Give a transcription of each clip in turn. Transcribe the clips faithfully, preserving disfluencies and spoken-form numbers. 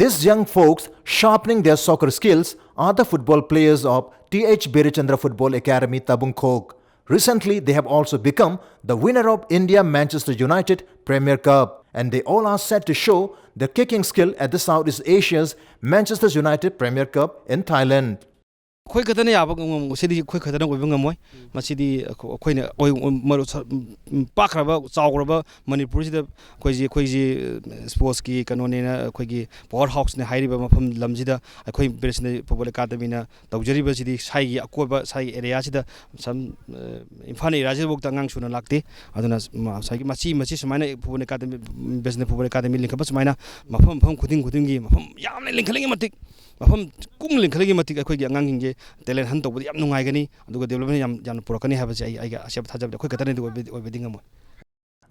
These young folks sharpening their soccer skills are the football players of T H Birachandra Football Academy, Tabungkhok. Recently, they have also become the winner of India Manchester United Premier Cup, and they all are set to show their kicking skill at the Southeast Asia's Manchester United Premier Cup in Thailand. ꯑꯩꯈꯣꯏ ꯈꯛꯇꯅ ꯌꯥꯕ ꯉꯝ- ꯁꯤꯗꯤ ꯑꯩꯈꯣꯏ ꯈꯛꯇꯅ ꯑꯣꯏꯕ ꯉꯝꯃꯣꯏ꯫ ꯃꯁꯤꯗꯤ ꯑꯩꯈꯣꯏ- ꯑꯩꯈꯣꯏꯅ ꯑꯣꯏ- ꯃꯔꯨ- ꯁ- ꯄꯥꯛꯈ꯭ꯔꯕ ꯆꯥꯎꯈ꯭ꯔꯕ ꯃꯅꯤꯄꯨꯔꯁꯤꯗ ꯑꯩꯈꯣꯏꯁꯤ ꯑꯩꯈꯣꯏꯁꯤ ꯁ꯭ꯄꯣꯔꯠꯁꯀꯤ ꯀꯩꯅꯣꯅꯦꯅ ꯑꯩꯈꯣꯏꯒꯤ ꯄꯋꯥꯔ ꯍꯥꯎꯁꯅꯦ ꯍꯥꯏꯔꯤꯕ ꯃꯐꯝ ꯂꯝꯁꯤꯗ ꯑꯩꯈꯣꯏ ꯕꯤꯔꯦꯆꯟꯗ꯭ꯔ ꯐꯨꯠꯕꯣꯜ ꯑꯦꯀꯥꯗꯃꯤꯅ ꯇꯧꯖꯔꯤꯕꯁꯤꯗꯤ ꯁ꯭ꯋꯥꯏꯒꯤ ꯑꯀꯣꯏꯕ ꯁ꯭ꯋꯥꯏꯒꯤ ꯑꯦꯔꯤꯌꯥꯁꯤꯗ ꯁꯝ ꯏꯝꯐꯥꯜ ꯑꯦꯔꯤꯌꯥꯁꯤꯗꯐꯥꯎꯗ ꯑꯉꯥꯡ ꯁꯨꯅ ꯂꯥꯛꯇꯦ꯫ ꯑꯗꯨꯅ ꯉꯁꯥꯏꯒꯤ ꯃꯆꯤ ꯃꯆꯤ ꯁꯨꯃꯥꯏꯅ ꯐꯨꯠꯕꯣꯜ ꯑꯦꯀꯥꯗꯃꯤ ꯕꯤꯔꯦꯆꯟꯗ꯭ꯔ ꯐꯨꯠꯕꯣꯜ ꯑꯦꯀꯥꯗꯃꯤ ꯂꯤꯡꯈꯠꯄ ꯁꯨꯃꯥꯏꯅ ꯃꯐꯝ ꯃꯐꯝ ꯈꯨꯗꯤꯡ ꯈꯨꯗꯤꯡꯒꯤ ꯃꯐꯝ ꯌꯥꯝꯅ ꯂꯤꯡꯈꯠꯂꯤꯉꯩ ꯃꯇꯤꯛ ꯃꯐꯝ ꯀꯨꯡꯅ ꯂꯤꯡꯈꯠꯂꯤꯉꯩ ꯃꯇꯤꯛ ꯑꯩꯈꯣꯏꯒꯤ ꯑꯉꯥꯡꯁꯤꯡꯁꯦ ꯇꯦꯂꯦꯟ ꯍꯟ ꯇꯧꯕꯗ ꯌꯥꯝ ꯅꯨꯡꯉꯥꯏꯒꯅꯤ꯫ ꯑꯗꯨꯒ ꯗꯤꯕꯂꯞꯃꯦꯟ ꯌꯥꯝ ꯌꯥꯝꯅ ꯄꯨꯔꯛꯀꯅꯤ ꯍꯥꯏꯕꯁꯦ ꯑꯩ ꯑꯩꯒꯤ ꯑꯆꯦꯠꯄ ꯊꯥꯖꯕꯗꯤ ꯑꯩꯈꯣꯏ ꯈꯛꯇꯅꯗꯤ ꯑꯣꯏꯕꯗꯤ ꯑꯣꯏꯕꯗꯤ ꯉꯝꯃꯣꯏ꯫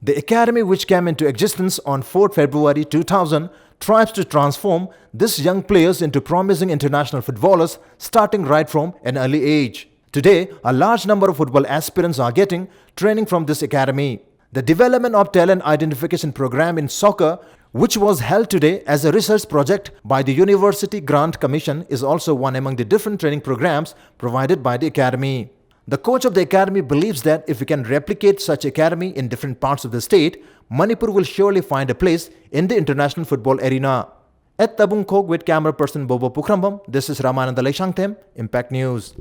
The academy, which came into existence on fourth February two thousand, strives to transform these young players into promising international footballers, starting right from an early age. Today, a large number of football aspirants are getting training from this academy. The development of talent identification program in soccer, which was held today as a research project by the University Grant Commission, is also one among the different training programs provided by the academy. The coach of the academy believes that if we can replicate such academy in different parts of the state, Manipur will surely find a place in the international football arena. At Tabungkhok with camera person Bobo Pukhrambam, this is Ramananda Leishangthem, Impact News.